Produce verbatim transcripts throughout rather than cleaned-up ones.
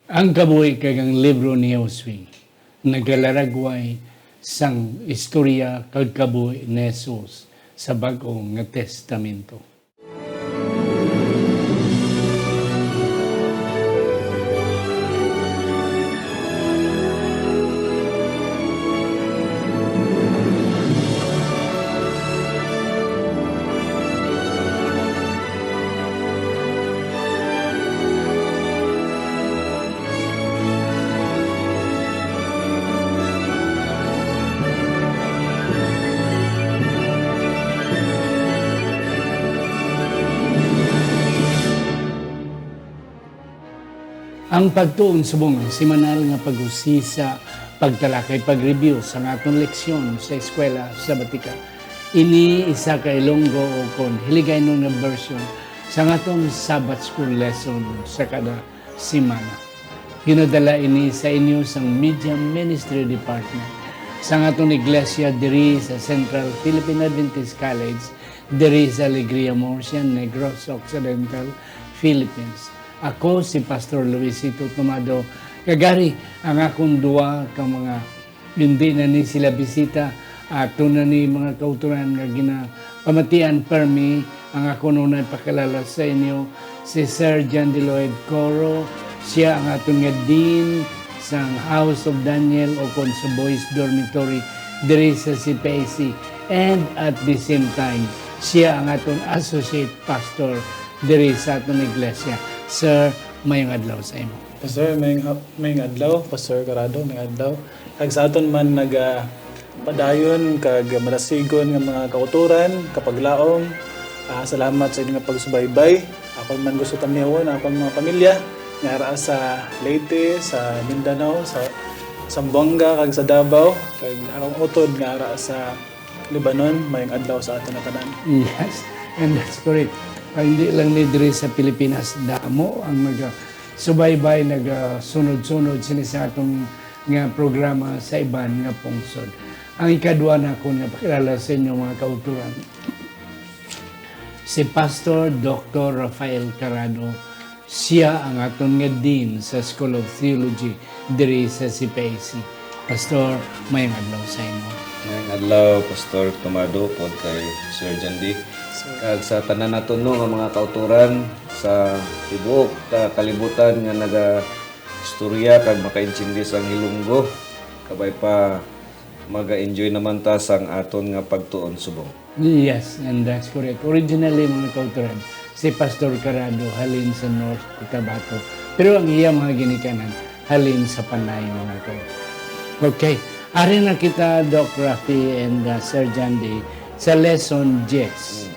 Ang kabuhi kag ang libro ni Josue nagalaragway sang istorya kag kabuhi ni Jesus sa Bag-o nga Testamento. Ang pagtuon subong ang semanal nga pag-usisa, pagtalakay, pag-review sa aton leksyon sa eskwela sa Batika. Ini isa ka Ilonggo o kon Hiligaynon nga version sa aton Sabbath School lesson sa kada semana. Ginadala ini sa inyo sang Media Ministry Department sang aton iglesia diri sa Central Philippine Adventist College, diri sa Alegria, Murcia, Negros Occidental, Philippines. Ako si Pastor Luisito Tomado. Kagari ang akon duwa ka mga Hindi na ni sila bisita. Ato na ni mga kautoran nga ginapamatian permi ang ako nunay pakilala sa inyo, si Sir John Lloyd Coro. Siya ang aton nga Dean sang House of Daniel o kon sa Boys Dormitory diri sa C P I C. And at the same time, siya ang aton Associate Pastor diri sa aton iglesia. Sir, mayong adlaw sa imo. Pastor, mayong ha-, mayong adlaw. Pastor Carado, mayong adlaw. Kag sa aton man naga padayon kag malasigon nga mga kautoran, kapaglaom, ah, salamat sa inyong pagsubaybay. Ako man gusto tamyawon ang akong mga pamilya nga ara sa Leyte, sa Mindanao, sa Zamboanga, kag sa Davao, kag akong utod nga ara sa Lebanon. Mayong adlaw sa aton nga tanan. Yes, and that's correct. Ah, hindi lang ni diri sa Pilipinas, damo ang naga-, subaybay, nagasunod-sunod sini sa aton nga programa sa iban nga pungsod. Ang ikadua nakon nga pakilala sa inyo, mga kautoran, si Pastor Doctor Rafael Carado. Siya ang aton nga Dean sa School of Theology diri sa C P I C. Pastor, mayong adlaw sa imo. Mayong adlaw, Pastor Tomado, pod kay Sir John D. Sir. Kag sa tanan naton, no, nga mga kautoran sa tibuok ka-, kalibutan nga naga-istorya kag makaintindi sang Ilonggo, kabay pa maga-enjoy naman ta sang aton nga pagtuon subong. Yes, and that's correct. Originally, mga kautoran, si Pastor Carado halin sa North Cotabato. Pero ang iya mga ginikanan halin sa Panay, mga kautoran. Okay. Ari na kita, Doc Rafi and, uh, Sir Jandy, sa lesson diyes. Mm.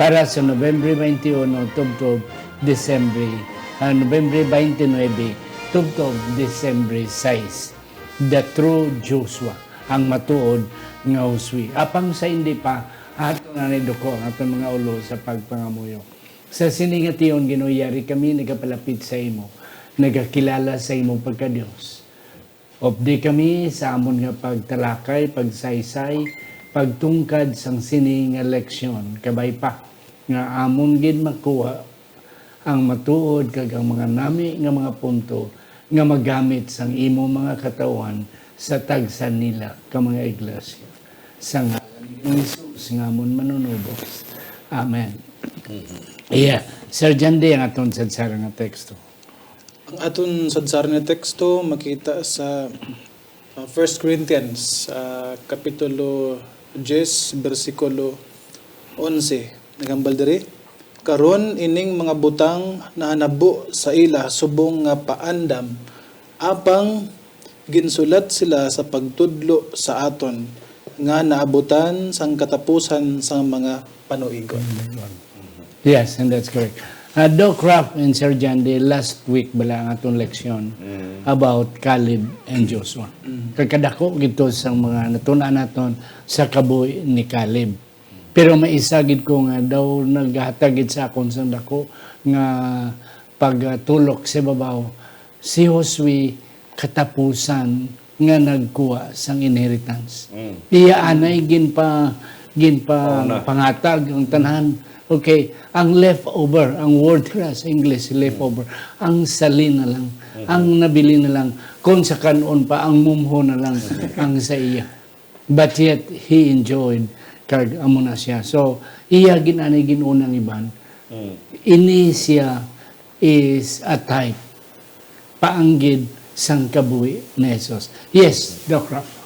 Para sa November twenty-one, tubtob December, ah, November twenty-nine, tubtob December sais. The true Joshua, ang matuod nga Josue. Apang sa hindi pa, ato na ni duko ang aton mga ulo sa pagpangamuyo. Sa sini nga tion, Ginoo, yari kami nagapalapit sa imo, nagakilala sa imo pagka-Dios. Updi kami sa amon nga pagtalakay, pagsaysay, pagtungkad sang sini nga leksyon, kabay pa nga amon gid makuha ang matuod kag ang mga nami nga mga punto nga magamit sang imo mga katawhan sa tagsa nila ka mga iglesia. Sa ngalan ni Ginoong Jesus nga amon Manunubos. Amen. Mhm. Yeah. Sir Jandy, ang aton sadsara nga teksto. Ang aton sadsara nga teksto makita sa, ah, First Corinthians, ah, Kapitulo diyes, bersikulo onse. Naghambal diri, "Karon ining mga butang nahanabo sa ila subong nga paandam, apang ginsulat sila sa pagtudlo sa aton nga naabutan sang katapusan sang mga panuigon." Yes, and that's correct. Uh, Doc Ralph and Sir Jandy, last week bala ang aton leksyon Mm. about Caleb and Joshua. Mm. Kagkadako gito sa mga natun-an naton sa kabuhi ni Caleb. Pero may isa gid ko nga daw naghatag gid sa akon sang dako nga pagtulok sa babaw, si Josue katapusan nga nagkuha sang inheritance. Mm. Iya anay ginpa-, ginpa-, Pauna. pangatag ang tanan. Okay, ang leftover, ang word ra sa English, leftover, ang sali na lang, ang nabili na lang, kung sa kanon pa, ang mumho na lang ang sa iya. But yet, he enjoyed, kag amo na siya. So, iya ginani ginunang iban, Mm. ini siya is a type paanggid sang kabuhi ni Jesus. Yes, Doc Ralph.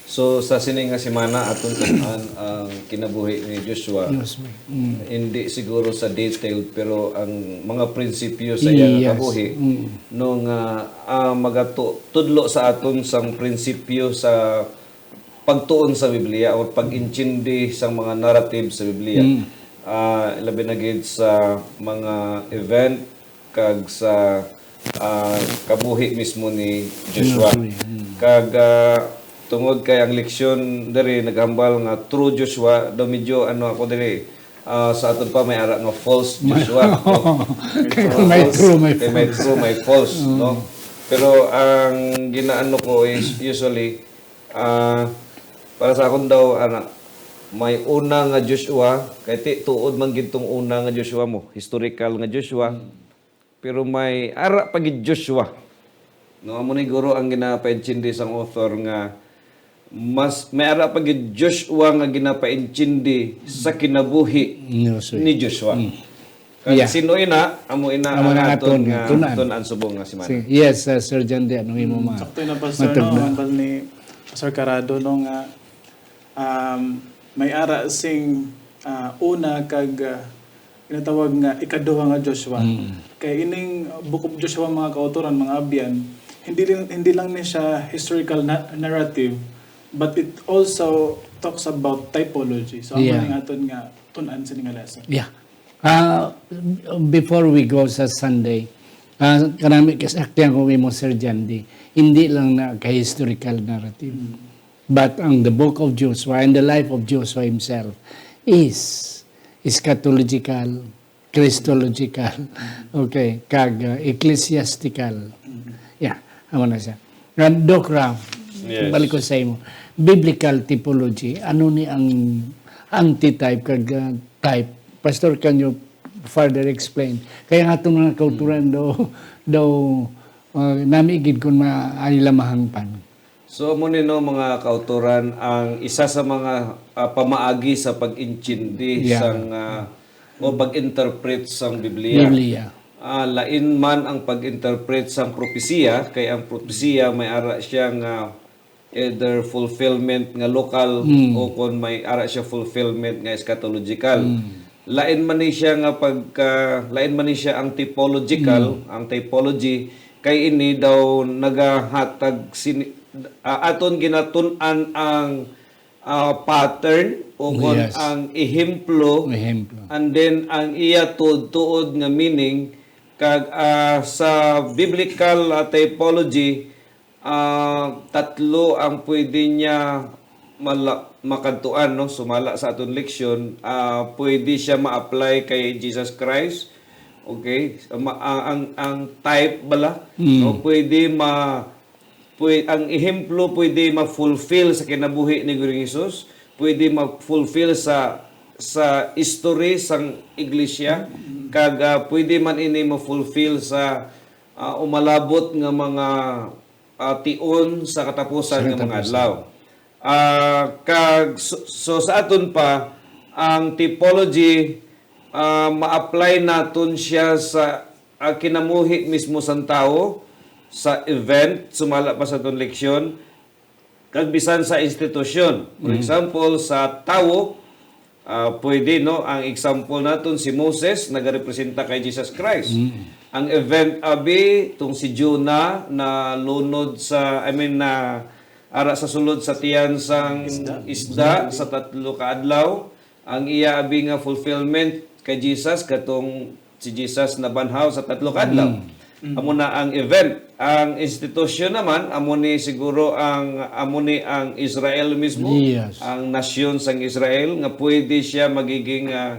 So, sa sini nga semana, aton tun-an ang kinabuhi ni Joshua. Yes, ma'am. Mm. Hindi siguro sa detail, pero ang mga prinsipyo sa iya nga Yes. kabuhi, Mm. no, nga, ah, magatu-, tudlo sa aton sang prinsipyo sa pagtuon sa Biblia or pag-intindi sa mga narrative sa Biblia. Mm. Ah, labi na gid sa mga event kag sa, ah, kabuhi mismo ni Joshua. Joshua, mm. Kag, ah, tungod kay ang leksyon diri naghambal nga through Joshua, daw medyo ano ako diri, ah, sa aton pa may ara nga false Joshua. Kay So, kung may false, true, may kay may false. true, may false, Mm. no? Pero ang ginaano ko is usually, ah, para sa akon daw, ana, may una nga Joshua, kay ti-, tuod man gid tong una nga Joshua mo, historical nga Joshua. Mm. Pero may ara pa gid Joshua. No, amo ni guro ang ginapaintindi sang author nga mas may ara pa gid Joshua nga ginapaintindi sa kinabuhi No, sir. ni Joshua. Mm. Kag Yeah. sino ina? Amo ina Amo ang na aton aton nga nga tun-an. tun-an subong nga semana. Si-, yes, uh, Sir John, di, anong imo Mm, ma-, sakto na, Pastor, no? matugma? Ang bal ni Pastor Carado, no, nga, um, may ara sing, ah, una kag, ah, ginatawag nga ikaduha nga Joshua. Mm. Kay ining Book of Joshua, mga kautoran, mga abyan, hindi lang, hindi lang ni siya historical na-, narrative, but it also talks about typology. So, amo Yeah. ning aton nga tun-an sini nga lesson. Yeah. Ah, before we go sa Sunday, ah, kanami kasaktihan ko imo, Sir Jandy, hindi lang na kay historical narrative, Mm. but ang the Book of Joshua and the life of Joshua himself is eschatological, Christological, okay, kag, uh, ecclesiastical. Mm. Yeah, amo na siya. Nga, Doc Ralph, Yes. balik ko sa imo. Biblical typology, ano ni ang antitype kag, uh, type? Pastor, can you further explain? Kaya nga itong mga kauturan Mm. daw, daw, uh, nami gid kung maay lamahang pan. So, amo ni, no, mga kautoran, ang isa sa mga, ah, pamaagi sa pag-intindi Yeah. sang, ah, o pag-interpret sang Biblia. Biblia. Ah, lain man ang pag-interpret sang propesiya, kay ang propesiya may ara siya nga either fulfillment nga lokal Mm. o kon may ara siya fulfillment nga eschatological. Mm. Lain man ni siya nga pagka, lain man ni siya ang typological, Mm. ang typology, kay ini daw nagahatag sini-, ah, aton ginatun-an ang, ah, pattern o kon Yes. ang ehemplo, Ehemplo. and then ang iya tuod-tuod nga meaning, kag, ah, sa biblical, ah, typology, ah, tatlo ang pwede niya mala-, makadtuan, no? Sumala sa aton leksyon, ah, pwede siya ma-apply kay Jesus Christ. Okay? Ma-, ang, ang, ang type bala, Mm. no? Pwede ma-, pwe-, ang ehemplo pwede ma-fulfill sa kinabuhi ni Ginoong Jesus, pwede ma-fulfill sa, sa history sang iglesia, Mm. kag, ah, pwede man ini ma-fulfill sa, ah, umalabot nga mga, ah, tion sa katapusan Sa nga mga katapusan. adlaw. Ah, kag so, so sa aton pa, ang typology, ah, ma-apply naton siya sa, ah, kinamuhi mismo sang tawo, sa event, sumala pa sa aton leksyon, kag bisan sa institusyon. For Mm. example, sa tawo, ah, pwede, no, ang example naton si Moses nagarepresenta kay Jesus Christ. Mm. Ang event abi tong si Jonah na lunod sa, I mean, na ara sa sulod sa tiyan sang Isda. isda sa tatlo ka adlaw. Ang iya abi nga fulfillment kay Jesus katong si Jesus nabanhaw sa tatlo ka adlaw. Mm. Mm. Amo na ang event. Ang institusyon naman, amo ni siguro ang, amo ni ang Israel mismo, Yes. ang nasyon sang Israel, nga pwede siya magiging, ah,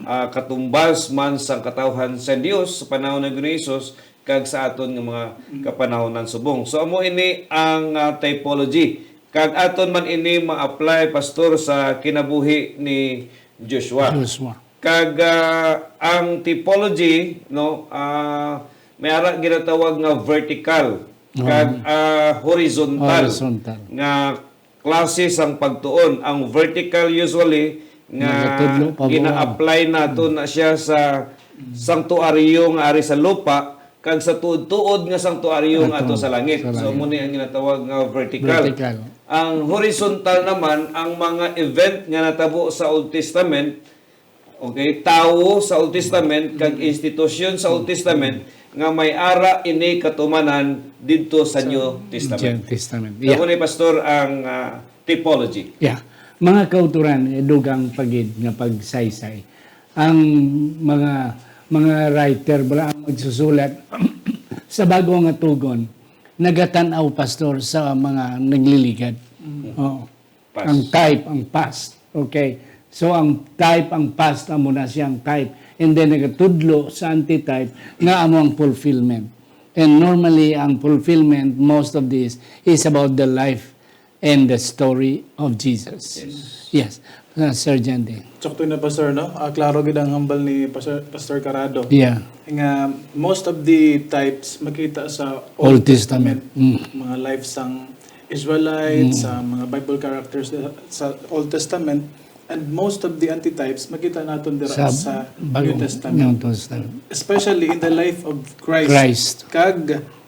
ah, katumbas man sang katawhan sa Dios sa panahon ni Ginoong Jesus kag sa aton nga mga Mm. kapanahonan subong. So, amo ini ang, ah, typology. Kag aton man ini ma-apply, Pastor, sa kinabuhi ni Joshua. Joshua. Kag, ah, ang typology, no, ah, may ara ginatawag nga vertical, Oo. kag, ah, horizontal, Horizontal. nga klase sang pagtuon. Ang vertical usually nga Nagatudlo pa mo. gina-apply nato na siya sa sanktuaryo nga ari sa lupa, kag sa tuod-tuod nga sanktuaryo nga Ato, ato sa langit. sa So, langit. mo ni ang ginatawag nga vertical. Vertical. Ang horizontal naman, ang mga event nga natabo sa Old Testament, okay, tawo sa Old Testament, kag institusyon sa Old Testament, nga may ara ini katumanan didto sa Sa New Testament. New Testament. Kamo Yeah. ni, Pastor, ang, ah, typology. Yeah. Mga kauturan, eh, dugang pagid nga pagsaysay. Ang mga, mga writer, wala ang magsusulat sa bago nga tugon, nagatan-aw, Pastor, sa mga nagliligad. Mm. Oo. Past. Ang type, ang past. Okay. So, ang type, ang past, amo na siyang type. And then, nagatudlo sa antitype nga amo ang fulfillment. And normally, ang fulfillment, most of this, is about the life and the story of Jesus. Yes. Yes. Uh, Sir Jandy. Sakto na, Pastor, no? Ah, klaro gid ang hambal ni Pastor, Pastor Carado. Yeah. Nga, most of the types makita sa Old Old Testament. Testament. Mm. Mga life sang Israelites, Mm. sa mga Bible characters sa, sa Old Testament, and most of the antitypes makita naton dira Sa sa New Bagong Testament. New Testament. Especially in the life of Christ. Christ. Kag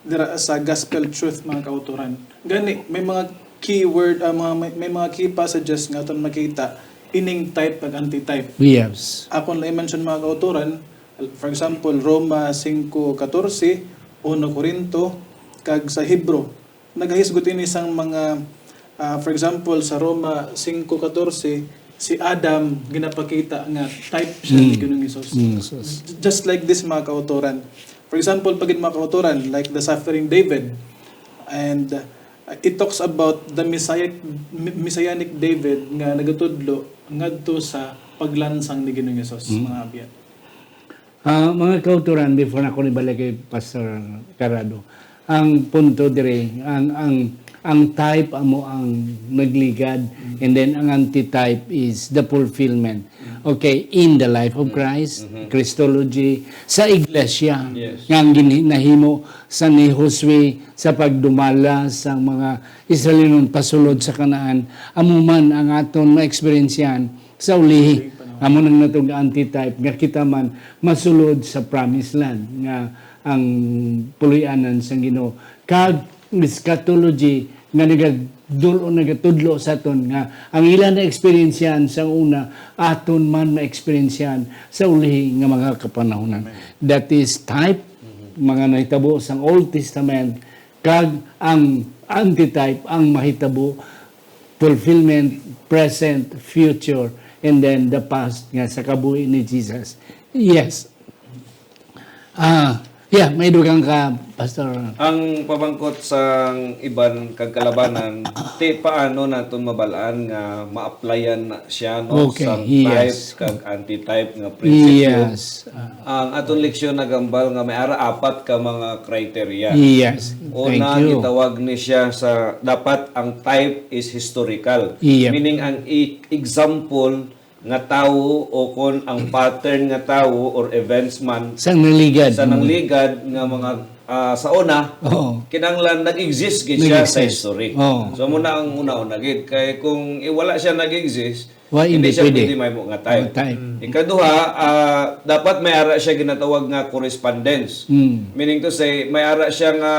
dira sa gospel truth, mga kauturan. Gani, may mga keyword, ah, mga, may, may mga key passages nga aton makita, ining type kag antitype. Yes. Akon lang i-mention, mga kauturan, for example, Roma singko katorse, uno Corinto, kag sa Hebro. Nagahisgot ini sang mga, ah, for example, sa Roma singko katorse, si Adam ginapakita nga type siya ni Mm. Ginoong Jesus. Mm, Jesus. J-, just like this, mga kauturan. For example, pagid, mga kauturan, like the suffering David, and, uh, it talks about the Messiah, M-, Messianic David nga nagatudlo ngadto sa paglansang ni Ginoong Jesus, Mm. mga abyan. Ah, mga kauturan, before na ko nibalik kay Pastor Carado, ang punto dire, ang, ang, ang type amo ang nagligad, Mm. and then ang antitype is the fulfillment. Mm. Okay, in the life of Mm. Christ, Mm-hmm. Christology, sa iglesia, Yes. nga ang gini-, nahimo sa ni Josue sa pagdumala sa mga Israelinon pasulod sa Canaan, amo man ang aton maeksperiensyahan sa ulihi. Ulihi pa naman. Amo nang natog antitype nga kita man masulod sa promised land nga ang puloy-anan sang Ginoo. Kag eschatology nga nagadul-, nagatudlo sa aton nga ang ila na-eksperyensyahan sa una, aton man maeksperiensyahan sa ulihi nga mga kapanahunan. Amen. That is type, Mm-hmm. mga nahitabo sang Old Testament, kag ang antitype, ang mahitabo, fulfillment, present, future, and then the past nga sa kabuhi ni Jesus. Yes. Ah, yeah, may dugang ka, Pastor. Ang pamangkot sang iban kag kalabanan, ti paano naton mabalaan nga ma-applyan na siya, no? Okay, Sang yes. type kag antitype nga prinsipyo. Yes. Ah. Ang aton leksyon nagambal nga may ara apat ka mga criteria. Yes. Una, Thank you. gitawag ni siya sa dapat ang type is historical. Yep. Meaning ang i-, example nga tawo o kon ang pattern nga tawo or events man Sa nangligad. sa nangligad nga mga, ah, sa una, Oo. kinahanglan nag-exist gid siya sa Nag-exist. history. Oo. So, muna ang una-una gid. Kay kung i-, wala siya nag-exist, Wa, hindi hindi siya pwede. pwede mahimo nga type. Nga type. Mm. Ikaduha, ah, dapat may ara siya ginatawag nga correspondence. Mm. Meaning to say, may ara siya nga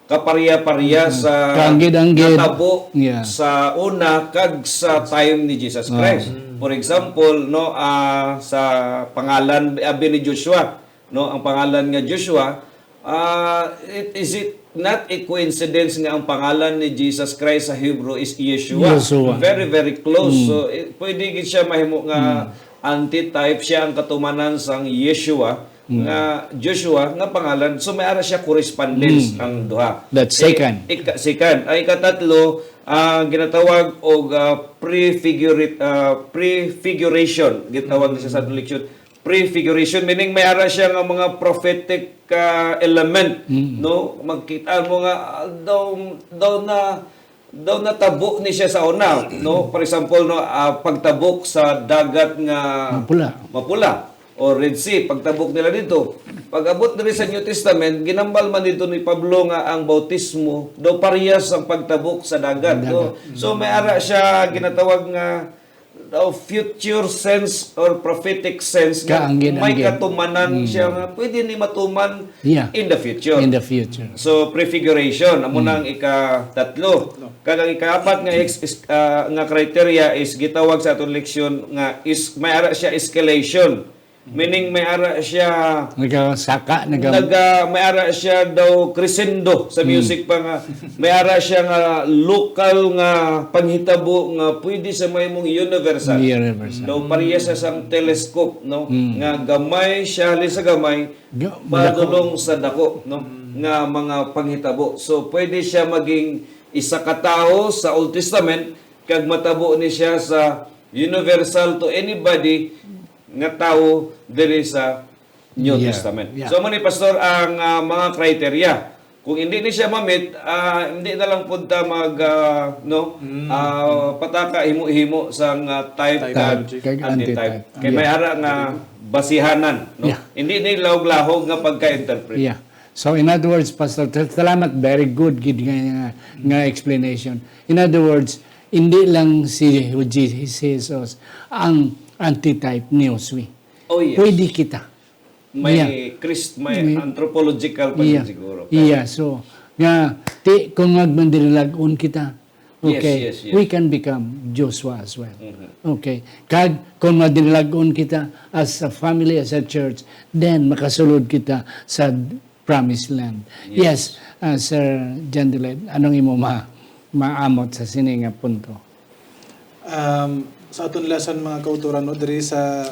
kaparya-parya Mm. sa Kaanggid-anggid. natabo Yeah. sa una kag sa time ni Jesus Ah. Christ. Mm. For example, no, ah, sa pangalan abi ni Joshua, no, ang pangalan nga Joshua, ah, it, is it not a coincidence nga ang pangalan ni Jesus Christ sa Hebrew is Yeshua? Yeshua. Very, very close. Mm. So, eh, pwede gid siya mahimo nga Mm. antitype, siya ang katumanan sang Yeshua, Mm. nga Joshua nga pangalan. So, may ara siya correspondence Mm. ang duha. That's Eh, second. ika-, second. Ang ikatatlo, ah, ginatawag og, ah, prefigurate, ah, prefiguration. Gitawag na siya sa Mm. atong leksyon. Prefiguration, meaning may ara siya nga mga prophetic, ah, element, Mm. no? Magkita mo nga, ah, daw, daw na daw natabo ni siya sa una, no? For example, no, ah, pagtabok sa dagat nga Mapula. Mapula o Red Sea, pagtabok nila dito. Pag-abot diri sa New Testament, ginambal man dito ni Pablo nga ang bautismo daw parehas ang pagtabok sa dagat, no? Dagat. So may ara siya ginatawag nga daw future sense or prophetic sense nga Kaangin-angin. may katumanan Mm. siya nga pwede ni matuman Yeah. in the future. In the future. So, prefiguration, amo Mm. nang ikatatlo. No. Kag ang ikaapat nga ex-, is-, ah, nga criteria is gitawag sa aton leksyon nga is, may ara siya escalation. Meaning, may ara siya Nagasaka, naga- naga-, may ara siya daw crescendo sa Mm. music pa nga. May ara siya nga local nga panghitabo nga pwede sa mahimong universal. Universal. Daw pareha siya sang telescope, no? Mm. Nga gamay siya, halin sa gamay, Ga-, madako. padulong sa dako, no? Mm. Nga mga panghitabo. So, pwede siya maging isa ka tawo sa Old Testament, kag matabo ni siya sa universal to anybody nga tawo diri sa New Yeah. Testament. Yeah. So, mao ni, Pastor, ang, ah, mga criteria. Kung hindi ni siya ma-meet, ah, hindi na lang pud ta mag, ah, no, Mm. ah, pataka himo-himo sang, ah, type Type kag kag antitype. antitype. Kay Yeah. may ara nga basihanan, no? Yeah. Hindi ni lahog-lahog nga pagka-interpret. Yeah. So, in other words, Pastor, sal-, salamat, very good gid nga, nga, nga explanation. In other words, hindi lang si, si Jesus ang antitype ni Josue. Oh, yes. Pwede kita. May Yeah. Christ-, may May anthropological pa Yeah. din siguro. Yeah, so, nga, ti, kung magmandirilag-on kita, Yes, okay, yes, yes. we can become Joshua as well. Mhm. Okay. Kag, kung madirilag-on kita as a family, as a church, then makasulod kita sa promised land. Yes. Yes, uh, Sir John Duled, anong imo ma-, maamot sa sini nga punto? Um, sa aton lesson, mga kautoran, no, diri sa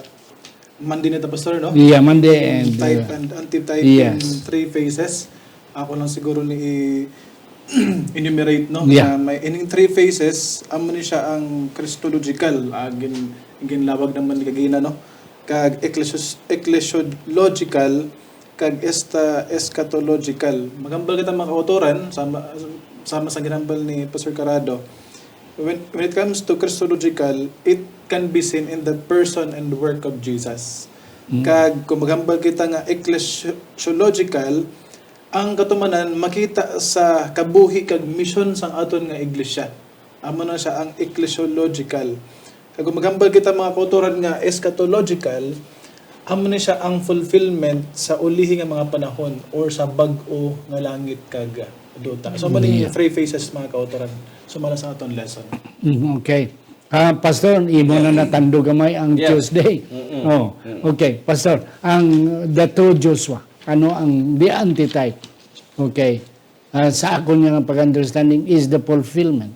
Monday na ta, Pastor, no? Yeah, Monday and, Type uh, and antitype yes. in three phases. Ako lang siguro ni i-, enumerate, no? Yeah. Na may ining three phases, amo ni siya ang Christological, ah, gin-, ginlawag naman ni kagina, no? Kag ecclesios-, ecclesiological, kag esta-, eschatological. Maghambal kita, mga kautoran, sama, sama sa ginhambal ni Pastor Carado. When, when it comes to Christological, it can be seen in the person and work of Jesus. Mm. Kag kung maghambal kita nga ecclesiological, ang katumanan makita sa kabuhi kag misyon sang aton nga iglesia. Amo na siya ang ecclesiological. Kag kung maghambal kita, mga kautoran, nga eschatological, amo ni siya ang fulfillment sa ulihi nga mga panahon or sa bag-o nga langit kag duta. So, amo ni Yeah. three phases, mga kautoran. So, mao na sa aton lesson. Mm, okay. Ah, Pastor, imo na natandog gamay ang Yeah. Tuesday. Mm-mm. Oh, Mm-mm. okay. Pastor, ang the true Joshua, ano ang the antitype? Okay. Ah, sa akon nga pag-understanding is the fulfillment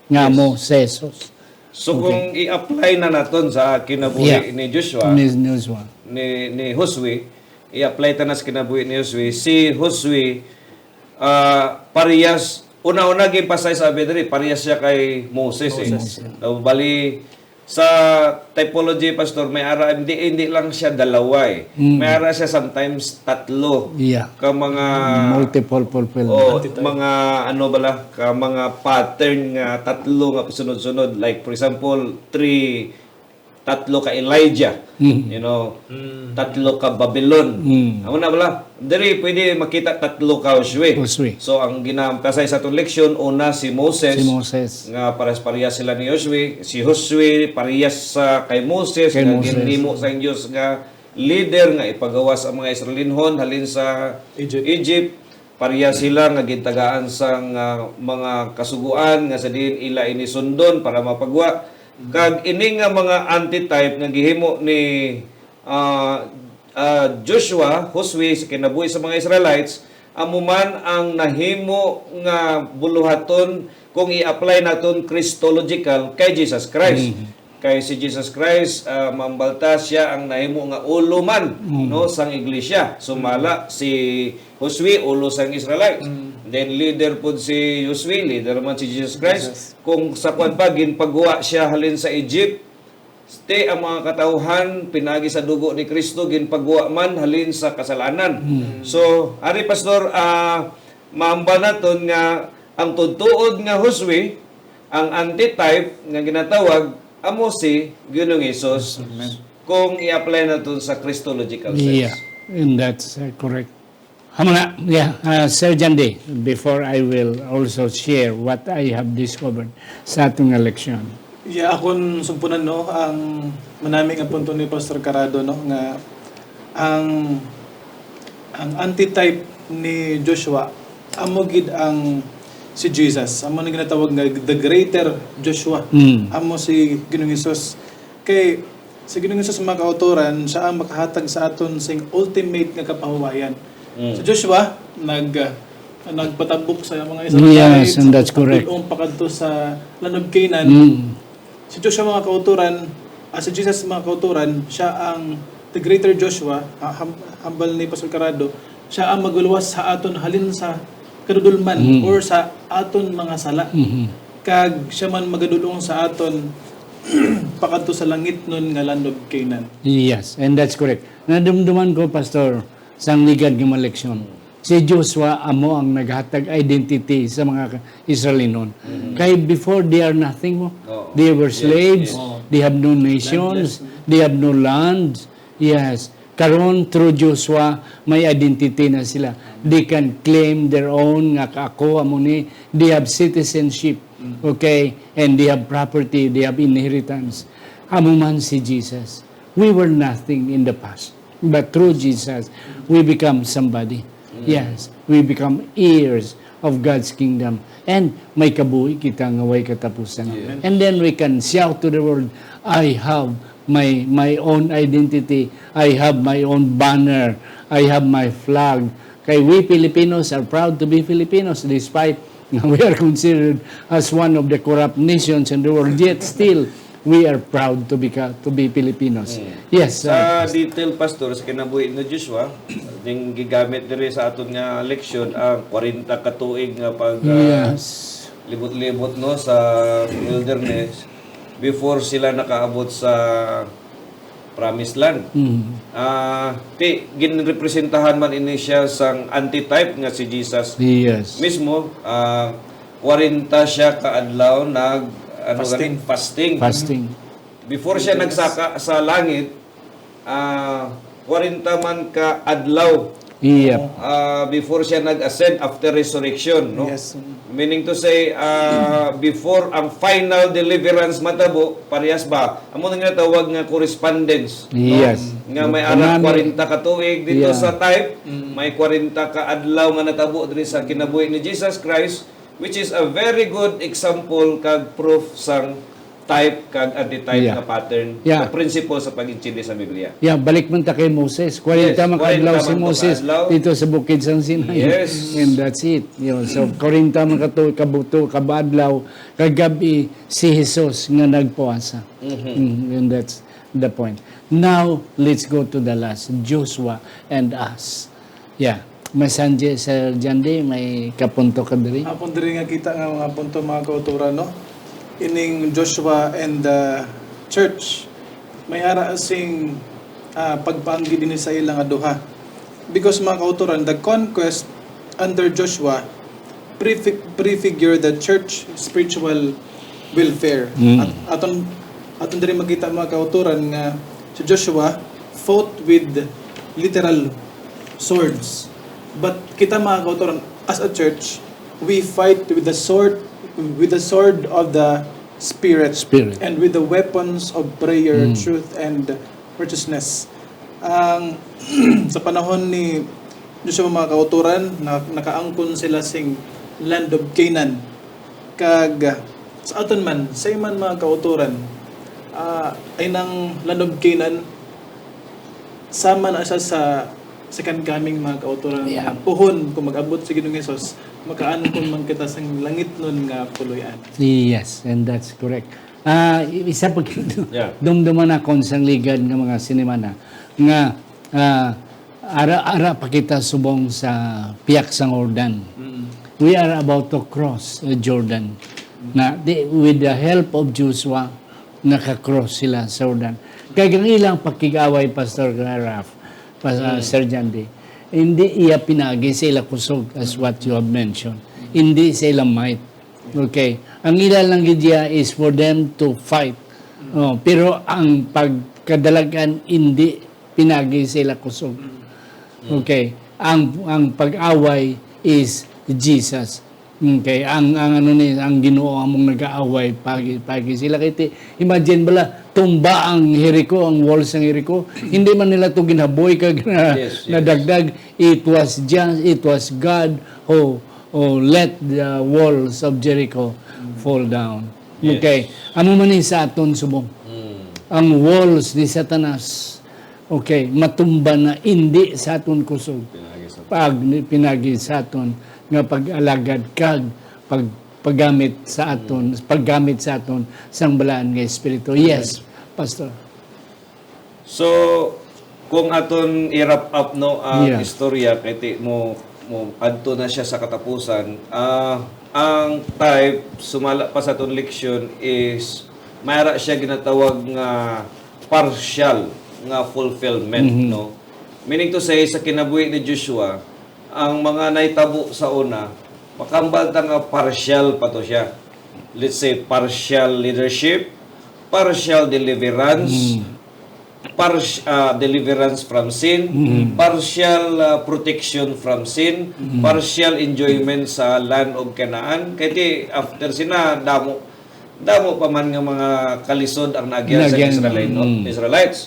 nga Yes. mo sa Jesus. So, Okay. kung i-apply na naton sa kinabuhi Yeah. ni Joshua, Ni Joshua. ni, ni Josue, i-apply ta na sa kinabuhi ni Josue, si Josue, ah, parehas, una-una, gin-emphasize sa abi diri, parehas siya kay Moses, eh. Moses, yeah. Daw bali, sa typology, Pastor, may ara, hindi, hindi lang siya dalawa, eh. Mm. May ara siya sometimes tatlo Yeah. ka mga Multiple fulfillment. Oh, Multitype. mga ano bala, ka mga pattern nga tatlo nga sunod-sunod. Like, for example, three, tatlo ka Elijah, Mm. you know, Mm. tatlo ka Babylon. Mm. Amo na bala? Diri pwede makita tatlo ka Josue. Josue. So, ang gina-emphasize sa atong leksyon, una si Moses, Si Moses. nga pares-parehas sila ni Josue. Si Josue parehas sa kay Moses, Kay nga Moses. ginhimo sang Dios nga leader nga ipagawas ang mga Israelinhon halin sa Egypt. Egypt. Parehas sila nga gintagaan sang, ah, mga kasugoan nga sa diin ila ini sundon para mapagwa. Kag ini nga mga antitype nga gihimo ni, ah, ah, Joshua, Josue, sa kinabuhi sa mga Israelites, amo man ang nahimo nga buluhaton kung i-apply naton Christological kay Jesus Christ. Mhm. Kay si Jesus Christ, ah, mahambalta siya ang nahimo nga ulo man, Mm. no, sang iglesia. Sumala si Josue, ulo sang Israelites. Mm. Then leader pud si Josue, leader man si Jesus Christ. Jesus. Kung sa kwan pa, ginpagwa siya halin sa Egypt, ti ang mga katawhan, pinaagi sa dugo ni Cristo, ginpagwa man halin sa kasalanan. Mm. So, ari, Pastor, ah, maambal naton nga ang tuod-tuod nga Josue, Ang antitype nga ginatawag amo si Ginoong Jesus. Amen. Kung i-apply naton sa Christological sense. Yeah, and that's, uh, correct. Amo na, yeah, uh, Sir Jandy, before I will also share what I have discovered sa atong nga leksyon. Yeah, akon sumpunan, no, ang manami nga punto ni Pastor Carado, no, nga ang, ang antitype ni Joshua amo gid ang si Jesus. Amo na ginatawag nga the greater Joshua. Mm. Amo si Ginoong Jesus. Kay si Ginoong Jesus, mga kautoran, siya ang makahatag sa aton sing ultimate nga kapahuwayan. Mm. Si Joshua nag, ah, nagpatabok sa mga Israelites, Yes, and that's tapos correct. nagdul-ong pakadto sa Land of Canaan. Mm. Si Joshua, mga kautoran, ah, si Jesus, mga kautoran, siya ang the greater Joshua, ah, ham-, hambal ni Pastor Carado, siya ang magluwas sa aton halin sa kadudulman Mm. or sa aton mga sala. Mhm. Kag siya man magadul-ong sa aton pakadto sa langitnon nga Land of Canaan. Yes, and that's correct. Nadumduman ko, Pastor, sang ligad nga mga leksyon. Si Joshua amo ang naghatag identity sa mga Israelinon. Mhm. Kay before, they are nothing mo. Oo. They were Yes, slaves, yes. Oo. they have no nations, Landless, mm. they have no land. Yes. Karon, through Joshua, may identity na sila. They can claim their own, nga ka-, ako, amo ni, they have citizenship, Mm. okay? And they have property, they have inheritance. Amo man si Jesus. We were nothing in the past, but through Jesus, we become somebody. Mm. Yes, we become heirs of God's kingdom. And may kabuhi kita nga way katapusan. Yes. And then we can shout to the world, "I have my, my own identity. I have my own banner. I have my flag." Kay we Filipinos are proud to be Filipinos despite nga we are considered as one of the corrupt nations in the world. Yet still, we are proud to be ka-, to be Filipinos. Mm. Yes, Sa uh, detail, Pastor, sa kinabuhi ni Joshua, ning gigamit diri sa aton nga leksyon, ang kwarenta ka tuig nga pag, ah, Yes. libot-libot, no, sa wilderness before sila nakaabot sa promised land. Mm. Ah, ti, ginrepresentahan man ini siya sang antitype nga si Jesus Yes. mismo, ah, kwarenta siya ka adlaw nag, ano Fasting. gani? Fasting. Fasting. Before siya Yes. nagsaka sa langit, ah, kwarenta man ka adlaw, Yep. ah, before siya nag-ascend after resurrection, no? Yes. Meaning to say, ah, before ang final deliverance matabo, parehas ba? Amo na nga tawag nga correspondence, no? Yes. Nga may ara Kanami. kwarenta ka tuig dito Yeah. sa type, Mm. may kwarenta ka adlaw nga natabo diri sa kinabuhi ni Jesus Christ, which is a very good example kag proof sang type kag antitype Yeah. nga pattern Yeah. sa prinsipyo sa pag-intindi sa Biblia. Yeah, balik man ta kay Moses. Kwarenta Yes, man ka kwarenta adlaw si man to ka Moses adlaw. dito sa bukid sang Sinai. Yes. And that's it. Yun. So, kwarenta man ka to, kabuto, kabaadlaw, kagabi si Jesus nga nagpuasa. Mhm. Mm, and that's the point. Now, let's go to the last, Joshua and us. Yeah. May Sanji, Sir Jandy, may kapunto ka diri? Akon diri nga kita nga mga punto, mga kauturan, no? Ining Joshua and the church, may ara sing, ah, pagpaanggi dinhi sa ila nga duha. Because, mga kauturan, the conquest under Joshua prefi-, prefigure the church spiritual welfare. Mm. At aton, aton diri makita, mga kauturan, nga si Joshua fought with literal swords. But kita, mga kauturan, as a church, we fight with the sword, with the sword of the Spirit, Spirit. and with the weapons of prayer, Mm. truth, and righteousness. Ang, sa panahon ni Joshua, mga kauturan, na, nakaangkon sila sing land of Canaan. Kag, ah, sa aton man, sa iman, mga kauturan, ah, ay nang land of Canaan, sama na siya sa second coming, mga kauturan, Yeah. nga puhon, kung mag-abot si Ginoong Jesus, makaangkon man kita sang langitnon nga puloy-an. Yes, and that's correct. Ah, i-, isa pa gid, Yeah. dumduman nakon sang ligad nga mga sinimana nga, ah, ara, ara pa kita subong sa piyak sang Jordan. Mm. We are about to cross, uh, Jordan. Na, di, with the help of Joshua, naka-cross sila sa Jordan. Kay ang ilang pakig-away, Pastor Ralph, Pas-, uh, Mm. Sir Jandy, hindi iya pinaagi sa ila kusog, as what you have mentioned. Hindi sa ila might. Okay. Ang ila lang gid diya is for them to fight. Oh, pero ang pagkadalagan, hindi, pinagi sila kusog. Okay. Ang, ang pag-away is Jesus. Okay. Ang, ang ano ni, ang Ginoo among nag-aaway, pagi, pagi sila. Kay ti-, imagine bala, tumba ang Jericho, ang walls ng Jericho. Hindi man nila to ginaboy kag na, Yes, yes. nadagdag. It was just, it was God who, who let the walls of Jericho fall down. Yes. Okay. Amo man ni sa aton subong. Mm. Ang walls ni Satanas, okay, matumba na, hindi sa aton kusog. Pinagi sa Pag pinagi sa aton nga pag-alagad kag pag, paggamit sa aton, paggamit sa aton sang balaan nga espiritu. Yes, Pastor. So, kung aton i-wrap up, no, ang Yeah. istorya, kay ti-, mo, mo adto na siya sa katapusan. Ah, ang type, sumala pa sa aton leksyon, is mayara siya ginatawag nga partial nga fulfillment, Mhm. no? Meaning to say, sa kinabuhi ni Joshua, ang mga nahitabo sa una, makambal ta nga partial pa to siya. Let's say, partial leadership, partial deliverance, Mm. pars-, ah, deliverance from sin, Mm. partial, ah, protection from sin, Mm. partial enjoyment sa land of Canaan. Kay ti, after sina, damo, damo pa man nga mga kalisod ang naagyan sa Naagyan, Israelite, no? mm. Israelites.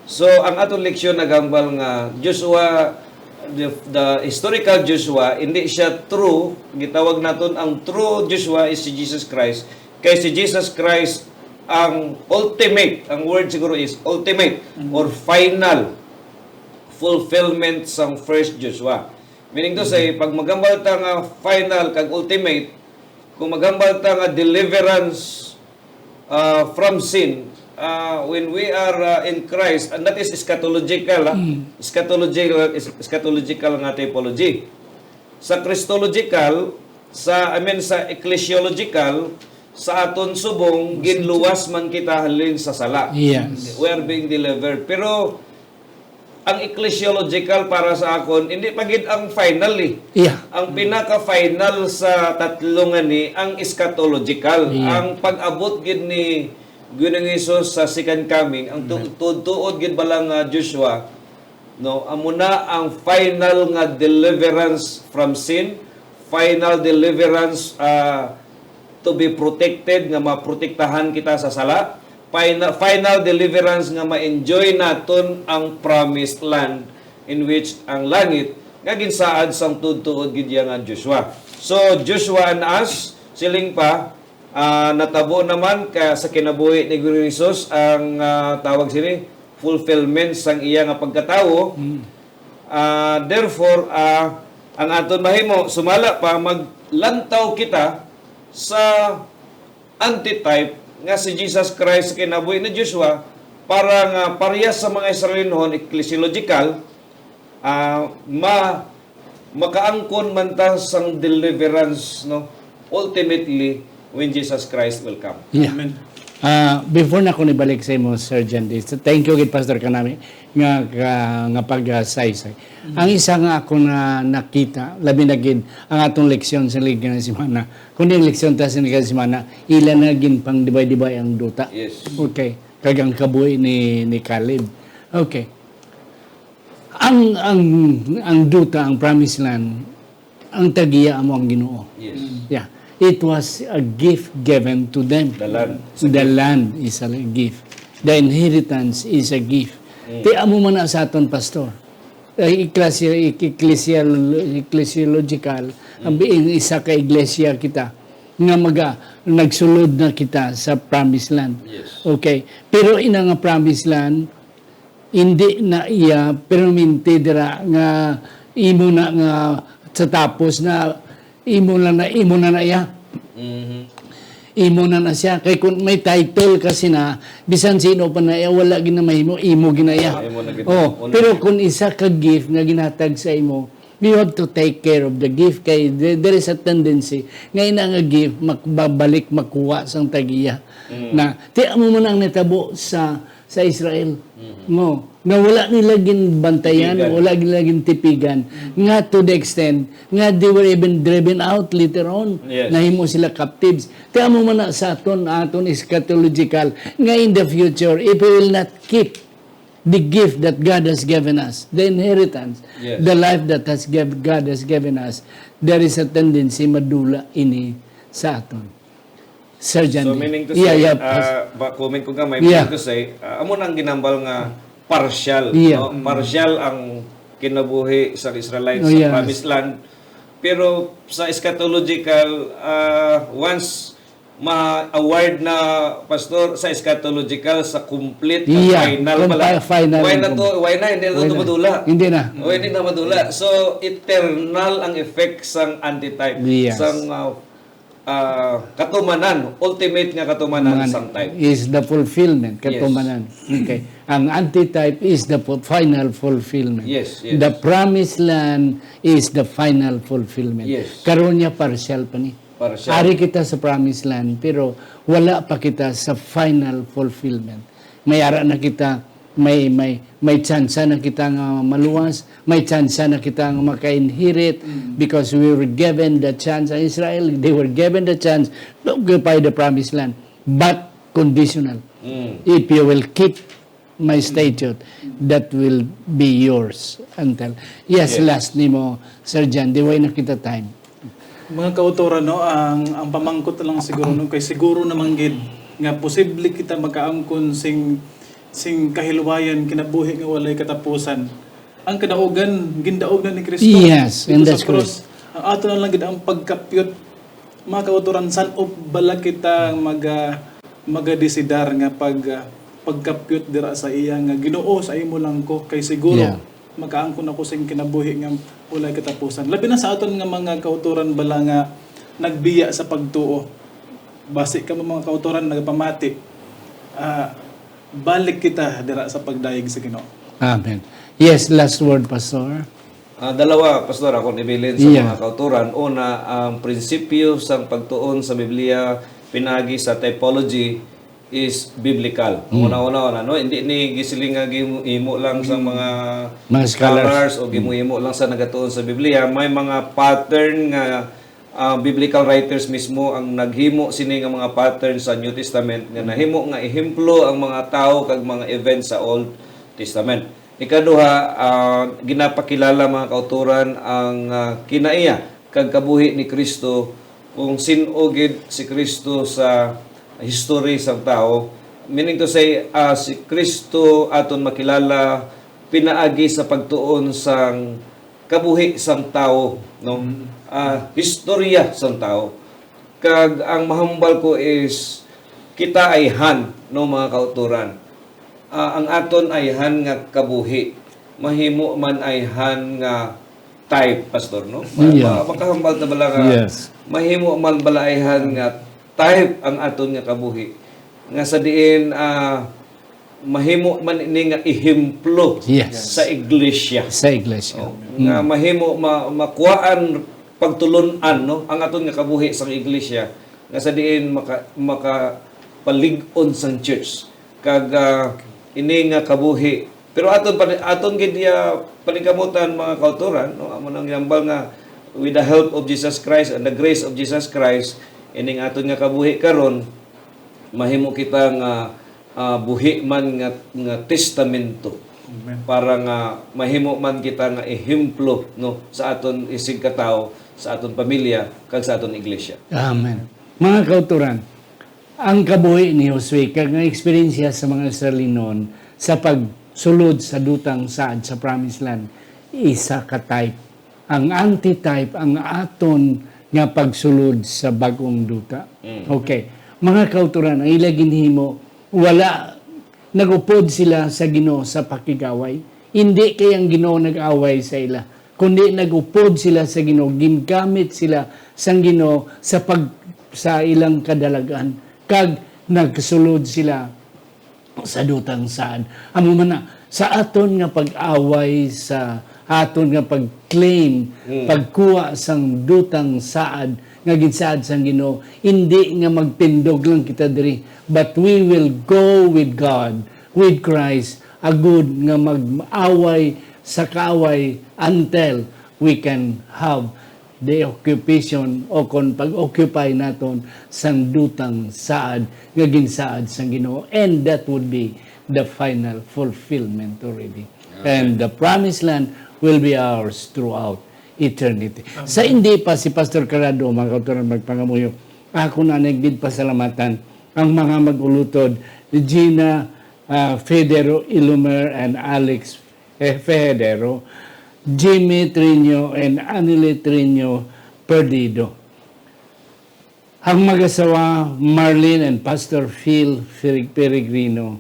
So, ang aton leksyon nagambal nga Joshua, the, the historical Joshua, hindi siya true. Gitawag naton ang true Joshua is si Jesus Christ. Kay si Jesus Christ ang ultimate, ang word siguro is ultimate Mm. or final fulfillment sang first Joshua. Meaning to say, Mm. pag magambal ta nga final kag ultimate, kung magambal ta nga deliverance, ah, from sin, ah, when we are, ah, in Christ, and that is eschatological, ah. Mm. Eschatological, es-, eschatological nga typology. Sa Christological, sa, I mean, sa ecclesiological, sa aton subong, ginluwas man kita halin sa sala. Yes. We are being delivered. Pero ang ecclesiological para sa akon, hindi pa gid ang final, eh. Yeah. Ang pinaka-final sa tatlo nga ni, ang eschatological. Yeah. Ang pag-abot gid ni Ginoong Jesus sa second coming, ang tu-, Amen. tuod-tuod gid bala nga Joshua, no? Amo na ang final nga deliverance from sin, final deliverance, ah, to be protected, nga maprotektahan kita sa sala, final, final deliverance nga ma-enjoy naton ang promised land, in which ang langit nga ginsaad sang tuod-tuod gid iya nga Joshua. So, Joshua and us, siling pa, ah, natabo naman ka, sa kinabuhi ni Ginoong Jesus ang, ah, tawag sini, fulfillment sang iya nga pagkatawo. Mm. Ah, therefore, ah, ang aton mahimo, sumala pa, maglantaw kita sa antitype nga si Jesus Christ sa kinabuhi ni Joshua para nga parehas sa mga Israelinhon, ecclesiological, ah, ma-, makaangkon man ta sang deliverance, no? Ultimately, when Jesus Christ will come. Yeah. Amen. Ah, before na ko nibalik sa imo, Sir Jandy, so thank you gid, Pastor, kanami nga, nga, nga pagsaysay. Mm. Ang isa nga ako na nakita, labi na gid ang atong leksyon sa lig nga semana. Kung yung leksyon ta sa lig nga semana, ila na gin pang dibay-dibay ang duta. Yes. Okay. Kag ang kabuhi ni, ni Caleb. Okay. Ang, ang, ang duta, ang promised land, ang tagiya amo ang Ginoo. Yes. Yeah. It was a gift given to them. The land. The land is a gift. The inheritance is a gift. Mm. Ti amo man na sa aton, Pastor. Ay, ecclesi-, ecclesial-, ecclesiological, ang Mm. biin isa ka iglesia kita nga maga-, nagsulod na kita sa promised land. Yes. Okay. Pero ina nga promised land, hindi na iya permanente dira nga imo na nga sa tapos na imo na, na imo na, na iya. Mhm. Imo na na siya. Kay kung may title kasi na, bisan sino pa na iya, wala gid na mahimo, imo gid na iya. Ah, imo na gid. Oh, Una pero na. Kung isa ka gift nga ginhatag sa imo, you have to take care of the gift. Kay there, there is a tendency nga ina nga gift, makabalik makuha sang tagiya. Mm. Na, ti amo man ang natabo sa, sa Israel. Mm. No? nga wala nila ginbantayan, Tipigan. wala nila gintipigan, nga to the extent nga they were even driven out later on. Yes. Nahimo sila captives. Kaya mo man na sa aton, aton eschatological, nga in the future, if we will not keep the gift that God has given us, the inheritance, Yes. the life that has giv-, God has given us, there is a tendency madula ini sa aton. Sir John So, D. meaning to Yeah, say, yeah, uh, ba, comment ko gamay, Yeah. meaning to say, uh, amo na ang ginambal nga partial, Yeah. no? Mm. Partial ang kinabuhi sa Israelites Oh, sa yes. Promised Land. Pero sa eschatological, uh, once ma-award na, Pastor, sa eschatological, sa complete, Yeah, final pala. Final Why na to? Why na? Hindi na Why to na? madula. Hindi na. O, hindi na madula. So, eternal ang effect sang antitype. Yes. Sang, uh, ah, katumanan, ultimate nga katumanan Mga sang type. is the fulfillment, Yes. katumanan. Okay. Ang antitype is the fu-, final fulfillment. Yes, yes. The promised land is the final fulfillment. Yes. Karon niya partial pa ni. Partial. Ari kita sa promised land, pero wala pa kita sa final fulfillment. May ara na kita, may, may, may tsansa na kita nga maluwas, may tsansa na kita nga maka-inherit Mm. because we were given the chance. Ang Israel, they were given the chance to occupy the promised land, but conditional. Mm. If you will keep my statute, that will be yours until. Yes, Yes. last nimo, Sir John, di way na kita time. Mga kautoran, no, ang, ang pamangkot na lang siguro, no, kay siguro naman gid nga posible kita makaangkon sing, sing kahilwayan, kinabuhi nga walay katapusan. Ang kadaugan, gindaog na ni Kristo Yes, dito and sa that's krus. correct. Ang ato na lang gid ang pagkapyot, mga kautoran, san-o bala kita maga-, magadesidar nga pag, ah, pagkapyot dira sa iya nga, "Ginoo, sa imo lang ko, kay siguro Yeah. makaangkon ako sing kinabuhi nga walay katapusan." Labi na sa aton nga mga kautoran bala nga nagbiya sa pagtuo. Basi kamo mga kautoran nagapamati, ah, balik kita dira sa pagdayeg sa Ginoo. Amen. Yes, last word, Pastor. Ah, dalawa, Pastor, akong ibilin sa Yeah. mga kautoran. Una, ang prinsipyo sang pagtuon sa Biblia pinaagi sa typology is biblical. Mm. Una-una, una, no? Hindi ni gisiling nga gihimo lang sa Mm. mga Mga scholars. scholars o Mm. gihimo lang sa nagatuon sa Biblia. May mga pattern nga, ah, biblical writers mismo ang naghimo sini nga mga pattern sa New Testament nga nahimo nga ehemplo ang mga tawo kag mga events sa Old Testament. Ikaduha, ah, ginapakilala, mga kautoran, ang, ah, kinaiya kag kabuhi ni Kristo, kung sin-o gid si Kristo sa history sang tawo. Meaning to say, ah, si Kristo aton makilala pinaagi sa pagtuon sang kabuhi sang tawo, no? Mm. Ah, historya sang tawo. Kag ang mahambal ko is, kita ayhan, no, mga kautoran. Ah, ang aton ayhan nga kabuhi, mahimo man ayhan nga type, Pastor, no? Ma-, Yeah. ma-, makahambal ta bala nga Yes. mahimo man bala ayhan nga type ang aton nga kabuhi. Nga sa diin, ah, mahimo man ini nga ehemplo Yes. sa iglesia. Sa iglesia. Oh, Mm. nga mahimo ma-, makuhaan pagtulon-an, no, ang aton nga kabuhi sang iglesia, nga sa diin maka-, makapalig-on sang church. Kag, ah, ini nga kabuhi. Pero aton pa-, aton gid, ah, paningkamutan, mga kautoran, no, amo nang ginambal nga with the help of Jesus Christ and the grace of Jesus Christ, ining aton nga kabuhi karon, mahimo kita nga, ah, buhi man nga, nga testamento Amen. para nga mahimo man kita nga ehemplo, no, sa aton isigkatawo, sa aton pamilya, kag sa aton iglesia. Amen. Mga kautoran, ang kabuhi ni Josue kag ang eksperyensya sa mga Israelinon sa pagsulod sa dutang saad sa Promised Land, isa ka type. Ang antitype, ang aton nga pagsulod sa bag-ong duta. Mm. Okay. Mga kautoran, ang ila ginhimo, wala, nag-upod sila sa Ginoo sa pakig-away. Hindi kay ang Ginoo nag-away sa ila, kundi nag-upod sila sa Ginoo, gingamit sila sang Ginoo sa pag-, sa ilang kadalag-an, kag nagsulod sila sa dutang saad. Amo man na, sa aton nga pag-away, sa aton nga pag-claim, Mm. pagkuha sang dutang saad nga ginsaad sang Ginoo, hindi nga magtindog lang kita diri, but we will go with God, with Christ, agud nga mag-away sa kaaway until we can have the occupation o kon pag-occupy naton sang dutang saad nga ginsaad sang Ginoo, and that would be the final fulfillment already. And the promised land will be ours throughout eternity. Sa hindi pa si Pastor Carado, mga kauturan, magpangamuyo, ako na nagdid pasalamatan ang mga mag-ulutod, Gina, ah, Federo Ilumer and Alex, eh, Federo, Jimmy Trino and Anile Trino Perdido. Ang mag-asawa, Marlene and Pastor Phil Fer-, Peregrino,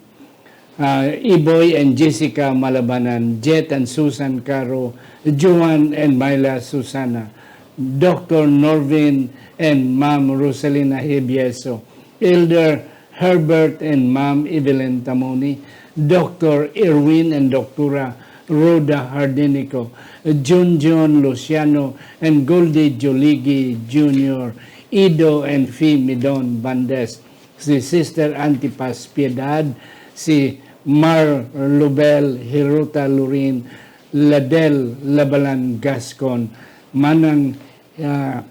ah, Iboy and Jessica Malabanan, Jet and Susan Caro, Joan and Myla Susana, Doctor Norvin and Ma'am Rosalina Hibieso, Elder Herbert and Ma'am Evelyn Tamoni, Doctor Erwin and Doctora Rhoda Hardinico, Junjun Luciano and Goldie Joligi Junior, Ido and Fi Midon Bandes, si Sister Antipas Piedad, si Mar Lubel Hiruta Lurin, Ladel Labalan Gascon, Manang, ah,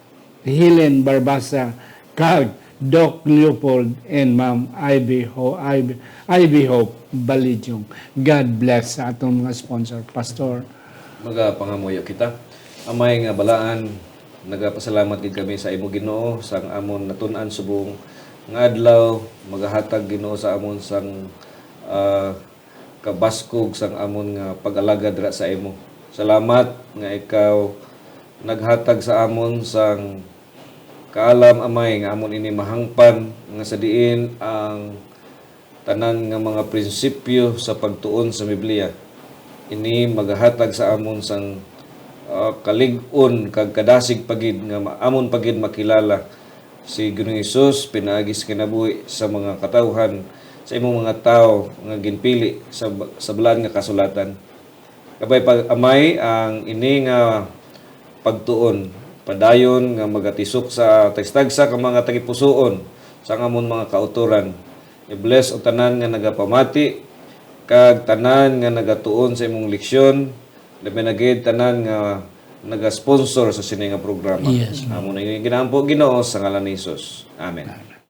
Helen Barbasa, kag Doc Leopold and Ma'am Ivy Ho-, Ivy, Ivy Hope Balijong. God bless sa atong mga sponsor, Pastor. Magapangamuyo kita. Amay nga balaan, nagapasalamat gid kami sa imo, Ginoo, sang amon natun-an subong nga adlaw, magahatag, Ginoo, sa amon sang, ah, kabaskog sang amon nga pag-alagad dira sa imo. Salamat nga ikaw naghatag sa amon sang kaalam, Amay, nga amon ini mahangpan, nga sa diin ang tanan nga mga prinsipyo sa pagtuon sa Biblia. Ini magahatag sa amon sang, ah, kalig-on kag kadasig pa gid nga ma-, amon pa gid makilala si Ginoong Hesus pinaagi sa kinabuhi sa mga katawhan, sa imong mga tawo nga ginpili sa, sa Balaan nga Kasulatan. Kabay pa, Amay, ang ini nga pagtuon padayon nga magatisok sa tagsa-tagsa ka mga tagipusoon sang amon mga kautoran. I-bless ang tanan nga nagapamati kag tanan nga nagatuon sa imong leksyon, labi na gid tanan nga nagasponsor sa sini nga programa. Yes, ma'am. Amo na ini ginaampo, Ginoo, sa ngalan ni Jesus. Amen. Amen.